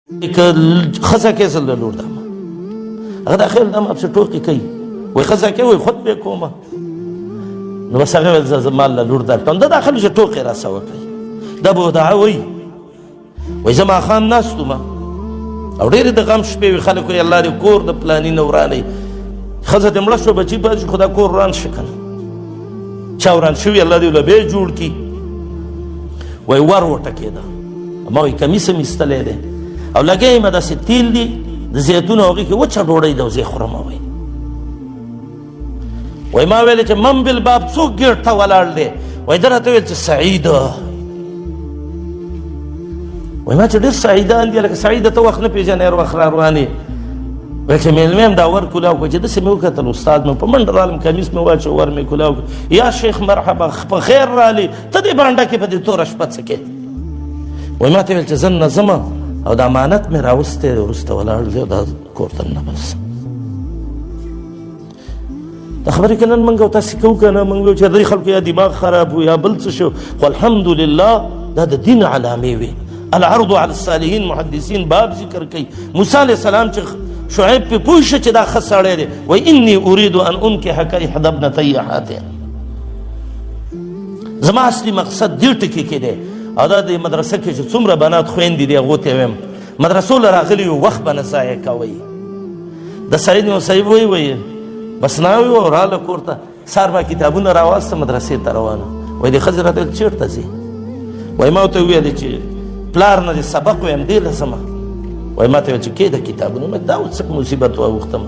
که ښځه کې زه له لور دم هغه دا خیال دم پسې ټوقې کوي، وایي ښځه کې، وایي خود به کومه. نو بس هغه ویل زه مال له لور درکړم. ده دا خلک چې ټوقې راسه وکړي، دا به دعا وایي. وایي زه ماښام ناست وم او ډېرې د غم شپې وي، خلک وایي الله دې کور د پلاني نه ورانوي، ښځه دې مړه شوه، بچي پاتې شو، خو دا کور وران شي که نه، چا وران شوي الله دې له بیا جوړ کړي. وایي ور وټکېده، ما وایي کمیس هم ایستلی دی او لګیا یم، داسې تیل دي د زیتونو هغې کې وچه ډوډۍ ده او زه یې خورم. وایي وایي ما ویل چې من بالباب څوک ګېټ ته ولاړ دی؟ وایي ده راته ویل چې سعید. وایي ما چې ډېر سعیدان دي، لکه سعید ته وخت نه پېژنې، هر وخت را روان یې. وایي چې مېلمه یم، دا ور کولاو کړو، چې داسې مې وکتل استاد مې په منډه رالم، کمیس مې واچو، ور مې کولاو کړو، یا شیخ مرحبا، په خیر رالی، ته دې بانډه کې په دې توره شپه څه کوې؟ وایي ما ته ویل چې زه نه ځم او دا امانت مې راوستی دی، وروسته ولاړ دی او دا کور ته نه بس. دا خبرې که نن موږ او تاسې کوو که نه، موږ چې د دې خلکو یا دماغ خراب و یا بل څه شو، خو الحمدلله دا د دین علامې وې. العرض علی الصالحین محدثین باب ذکر کوي، موسی علیه السلام چې شعیب پې پوه شو چې دا ښه سړی دی، وایي انی ارید ان انکحک احدی ابنتی هاتین. زما اصلي مقصد دې ټکي کې دی، او دا د مدرسه کې چې څومره بنات خویندې دي هغو ته وایم، مدرسو له راغلي یو وخت به نه ضایع کوئ. د سعید مصیب وایي، وایي بس ناوې وه، راله کور ته، سهار ما کتابونه راواسته، مدرسې ته روانه. وایي د ښځې راته ویل چېرته ځې؟ وایي ما ورته وویل چې پلار نه دې سبق وایم، دې له ځمه. وایي ما ته ویل چې کېده کتابونه، ما دا اوس څه مصیبت واوښتم،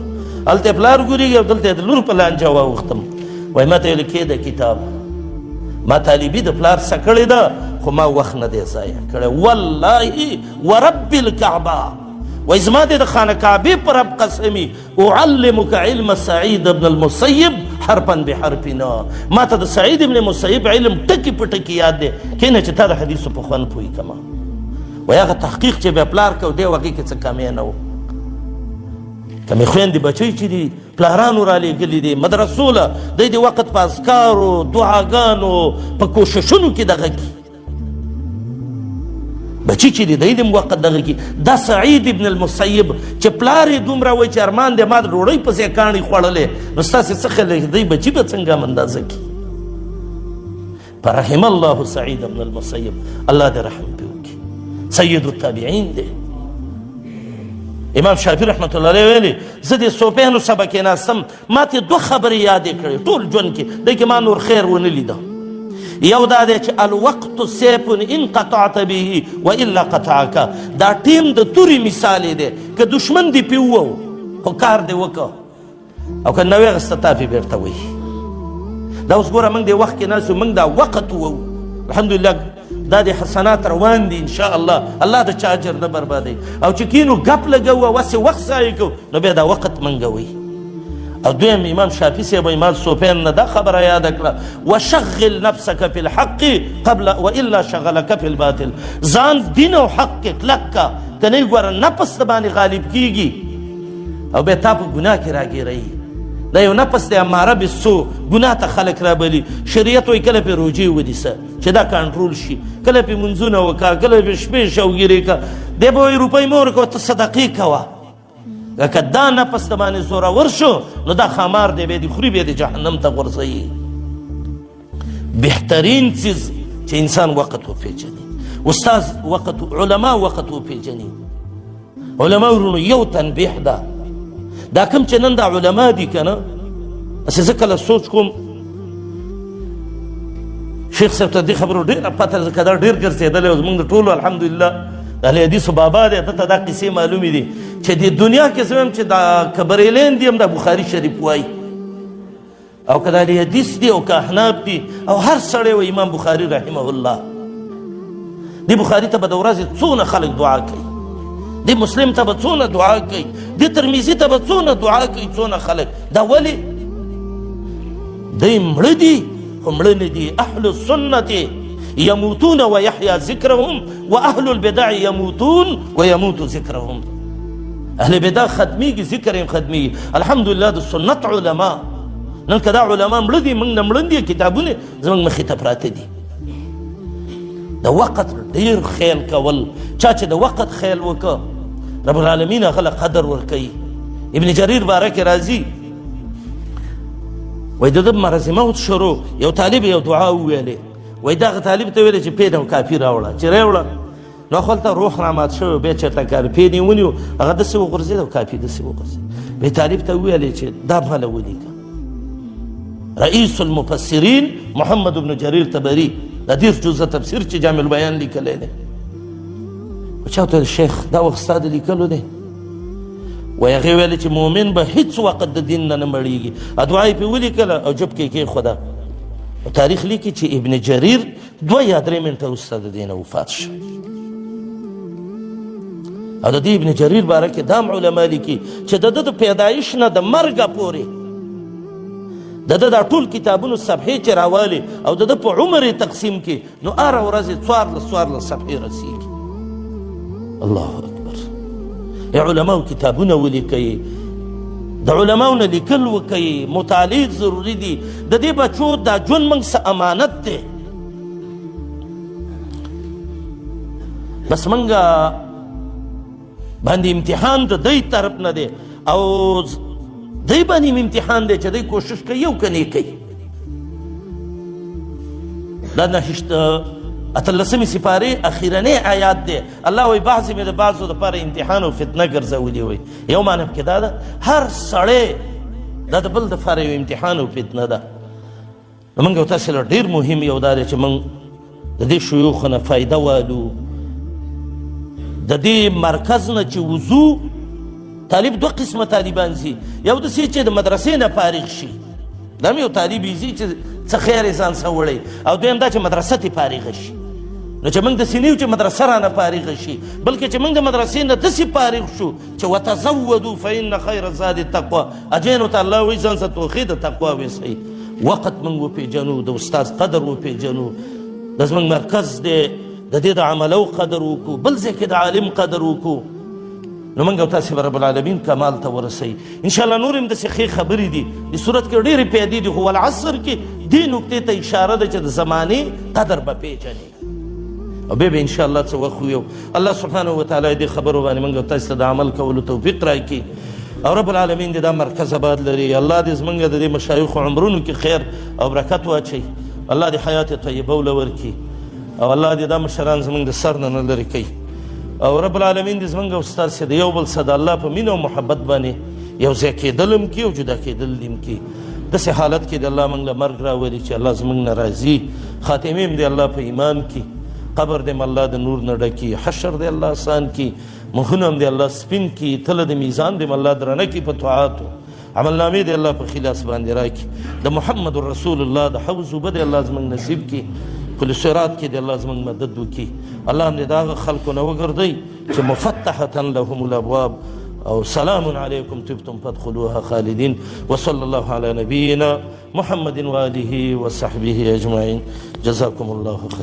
هلته پلار ګورېږي او دلته د لور په لانجه واوښتم. وایي ما ته ویل کېده کتاب، ما طالبي د پلار څه کړې ده، خو ما وخت نه دی ضایع کړی. والله ورب الکعبه، وایي زما دې د خانه کعبې په رب قسمي، اعلمک علم سعید ابن المسیب حرفا بحرف. نه ما ته د سعید ابن مسیب علم ټکي په ټکي یاد دی، کینه چې تا د حدیثو په خوند پوه کما. وایي هغه تحقیق چې بیا پلار کو دی، هغې کې څه کمی نه و. کمې خویندې بچی چې دي پلارانو را لېږلي دي مدرسو له، دی د وخت په اذکارو دعاګانو په کوششونو کې دغه کي بچی چې دی دی دم وخت دغه کی. دا سعید ابن المسیب چې پلار یې دومره وایي چې ارمان دی ما د ډوډۍ په ځای کاڼي خوړلې، نو ستاسې څه خیال دی دی بچي به څنګه هم اندازه کړي؟ پر رحم الله سعید ابن المسیب، الله دې رحم پرې وکړي، سید التابعین دی. امام شافعي رحمت الله علیه ویلي زه د صوفیانو سره کېناستم، ما ته دوه خبرې یادې کړې ټول ژوند کې، دی کې ما نور خیر ونه لیده. یو دا دی چې الوقت سیف ان قطعت به والا قطعک، دا ټیم د تورې مثال دی، که دشمن دې پې ووهو خو کار دې وکړه، او که نه وې غسته تا پې بېرته وهي. دا اوس ګوره موږ دې وخت کې ناست یو، موږ دا وخت ووهو، الحمدلله دا د حسنات روان دي ان شاء الله، الله د چا اجر نه بربادوي. او چې کینو ګپ لګوو او هسې وخت ضایع کوو، نو بیا دا وخت موږ وایي. او دویم امام شافعي صاحب امام سفیان نه دا خبره یاده کړه، وشغل نفسك في الحق قبل والا شغلك في الباطل. ځان دین او حق کې کلک کا، که نه ګوره نفس د باندې غالب کیږي او بیا تا په ګناه کې راګیروي. دا یو نفس دی اماره بالسوء، ګناه ته خلک رابلي. شریعت وایي کله پرې روژې ونیسه چې دا کنټرول شي، کله پرې مونځونه وکړه، کله پرې شپې شوګیرې کړه. دی به وایي روپۍ مه ورکوه، ته صدقې کوه. که دا نفس د باندې زورور شو نو دا خامار دی، بیا دې خوري، بیا دې جهنم ته غورځوي. بهترین څیز چې انسان وخت وپېژني، استاد وخت، علما وخت وپېژني. علما ورونو یو تنبیه ده، دا کوم چې نن دا علما دي که نه، هسې زه کله سوچ کوم شیخ صاحب ته دې خبرو ډېره پته ځکه دا ډېر ګرځېدلی او زموږ د ټولو الحمدلله د اهل حدیثو بابا دی، ده ته دا قصې معلومې دي چې د دنیا کې زه وایم چې دا که بریلین دي هم دا بخاري شریف وایي، او که د اهل حدیث دي او که احناف دي او هر سړی وایي امام بخاري رحمه الله. دی بخاري ته به د ورځې څونه خلک دعا کوي، دی مسلم ته به څونه دعا کوي، دی ترمذي ته به څونه دعا کوي، څونه خلک. دا ولې دی مړه دي خو مړه نه دي. اهل السنت يموتون ويحيا ذکرهم واهل البدع يموتون ويموت ذکرهم. اهل بدع ختمیږي، ذکر یې ختمیږي. الحمدلله د سنت علما نن که دا علما مړه دي، موږ نه مړه دي، کتابونه زموږ مخې ته پراته دي. د وخت ډیر خیال کول، چا چې د وخت خیال وکړ رب العالمین هغه له قدر ورکوي. ابن جریر باره کې راځي، وایي د ده مرض موت شروع، یو طالب یو دعا وویلې، وایي دغه طالب ته ویلې چې پین او کاپي راوړه، چې راوړه نو خو هلته روح رامات شوی، بیا چېرته کار پین یې ونیو، هغه داسې وغورځېد او کاپي داسې وغورځېد. بیا طالب ته وویلې چې دا ماله ولیکه، رئیس المفسرین محمد بن جریر طبري، د 30 جزء تفسیر چې جامع البیان لیکلی دی. چا ورته شیخ دا وخت ستا د لیکلو دی؟ وایي هغې ویلې چې مؤمن به هیڅ وخت د دین نه نه مړېږي. دعا یې پرې ولیکله او جب کې یې کېښوده. تاریخ لیکي چې ابن جریر 2 یا 3 منټه وروسته د دې نه وفات شو. او د دې ابن جریر باره کې دام علما لیکي چې د ده د پیدایش نه د مرګه پورې د ده دا ټول کتابونو صفحې چې راوالي او د ده په عمر یې تقسیم کړي، نو هره ورځ یې 14 صفحې رسېږي. الله اکبر. ای علماو کتابونه ولیکئ، د علماو نه لیکل وکئ، مطالعې ضروري دي. د دې بچو دا ژوند موږ څه امانت دی، بس موږ باندې امتحان د دی طرف نه دی، او دی باندې امتحان دی چې دی کوشش کوي او که نه کوي. دا 18 سپارې اخیرنی آیات دی. الله وایي بعضې مې د بعضو دپاره امتحان او فتنه ګرځولي. وایي یو معنی پکې دا ده، هر سړی دا د بل دپاره یو امتحان او فتنه ده. نو موږ او تاسې له ډېر مهم یو دا دی چې موږ د دې شیوخو نه فایده والو، د دې مرکز نه چې وځو. طالب دوه قسمه طالبان ځي، یو داسې چې د مدرسې نه فارغ شي، دا هم یو طالب یې ځي چې څه خیر یې ځان سره وړی، او دویم دا چې مدرسه ترې فارغه شي. نو چې موږ داسې نه یو چې مدرسه رانه فارغه شي، بلکې چې موږ د مدرسې نه داسې فارغ شو چې وتزودو فإن خیر الزاد التقوا، اجینو ته الله وایي ځان سره توښې د تقوا ویسئ. وخت موږ وپېژنو، د استاد قدر وپېژنو، د زموږ مرکز دی، د دې د عملو قدر وکړو، بل ځای کې د عالم قدر وکړو، نو موږ او تاسې به رب العالمین کمال ته ورسوي انشاءالله. نور هم داسې ښې خبرې دي، دې صورت کې ډېرې پیدې دي، خو والعصر کې دې نکتې ته اشاره ده چې د زمانې قدر به پېژنې، او بیا به انشاءالله څه وخت ویو. الله سبحانه وتعالی دې خبرو باندې موږ او تاسې ته د عمل کولو توفیق راکړي، او رب العالمین دې دا مرکز آباد لري. الله دې زموږ د دې مشایخو عمرونو کې خیر او برکت واچوي، الله دې حیات طیبه وله ورکړي، او الله دې دا مشران زموږ د سر نه نه لرې کوي، او رب العالمین دې زموږ او ستاسې د یو بل سره د الله په مینه او محبت باندې یو ځای کېدل هم کړي او جدا کېدل دې هم کړي. داسې حالت کې د الله موږ له مرګ راولي چې الله زموږ نه راضي، خاتمې هم دې الله په ایمان کړي، قبر دې هم الله د نور نه ډک کړي، حشر دې الله آسان کړي، مخونه هم دې الله سپین کړي، تله د میزان دې هم الله درنه کړي په طاعاتو، عملنامې دې الله په ښي لاس باندې راکړي، د محمد رسول الله د حوض اوبه دې الله زموږ نصیب کړي، پل صراط کې دې الله زموږ مدد وکړي. الله هم دې د هغه خلکو نه وګرځوي چې مفتحة لهم الابواب، او سلام علیکم طبتم فادخلوها خالدین. وصلی الله علی نبینا محمد وآله وصحبه اجمعین. جزاکم الله خیر.